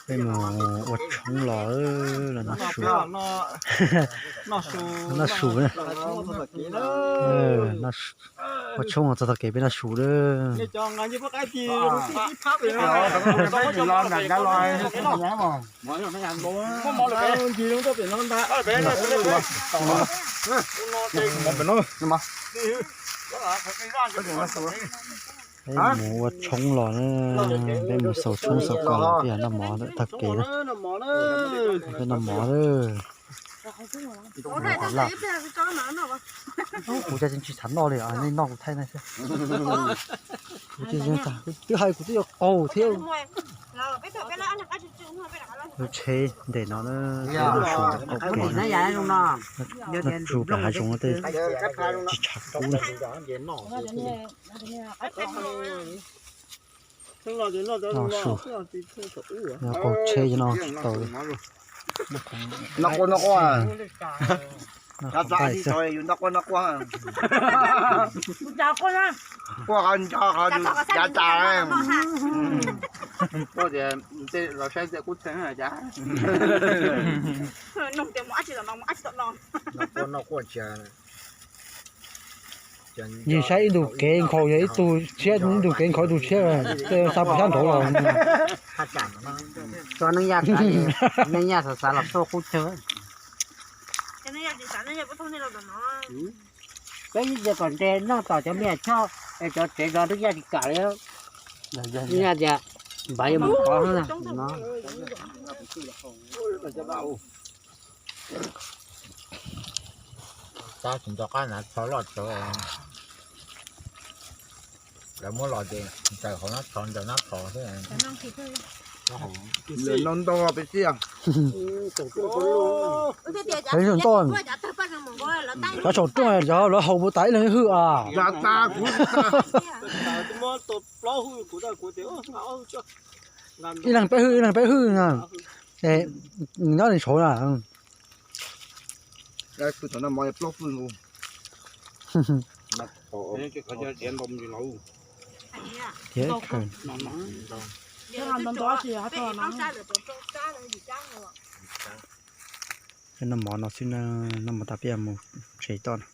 Peb mus ua tshoob los, los noj su. Noj su na. Ua tshoob los txog tog kev peb noj su na. Peb mus ua tshoob los na, peb mus xaus tshoob xaus kos los peb yog noj mov tag kev na. Peb noj mov na. Kuv tsis xav noj li, nej noj kuv thaij na. Kuv tsis, twb hais kuv twb yuav qaug thiab. Lub tsheb ntes no na, peb mus su ntawm qaum kev na. Noj tsuag pem hav zoov tej tsis tshav kub na. Noj su, yog qaug tsheb no tsis tau li. Noj quaj noj quaj. Noj quaj noj quaj. Quaj qhov nco qhov yav tas. Quaj tias tej los saib tej qub txheeg cas. Noj quaj noj quaj ntsia. Yig saib ib ntus kev nkhaus yog ib tug tshiab, ib ntus kev nkhaus ib tug tshiab, tej xa puas xyab nraud los. Tso neej yaj, neej yaj xav xav los tuaj qub chaw. Peb ib ce kom nres noj tom cov me nyuam choj es cov tsev zov twb yaj tsis kam li. Yaj tias npav yuav mus qhov no. Tab sis nco qab hnav tsho loj tsawv, lawv muab los ces ncaws hauv nab tsho ncaws nab tsho xwb. Lawv noj ntau peb xwb. Lawv noj ntau. Cov saum rooj cov lawv haus puas tas ib leeg ib hwj a? Ib leeg peb hwj, ib leeg peb hwj na. Nws nyob nws saud na. Thiab kawg. Peb noj mov no xwb na, noj mov tas peb mus tsev toj na.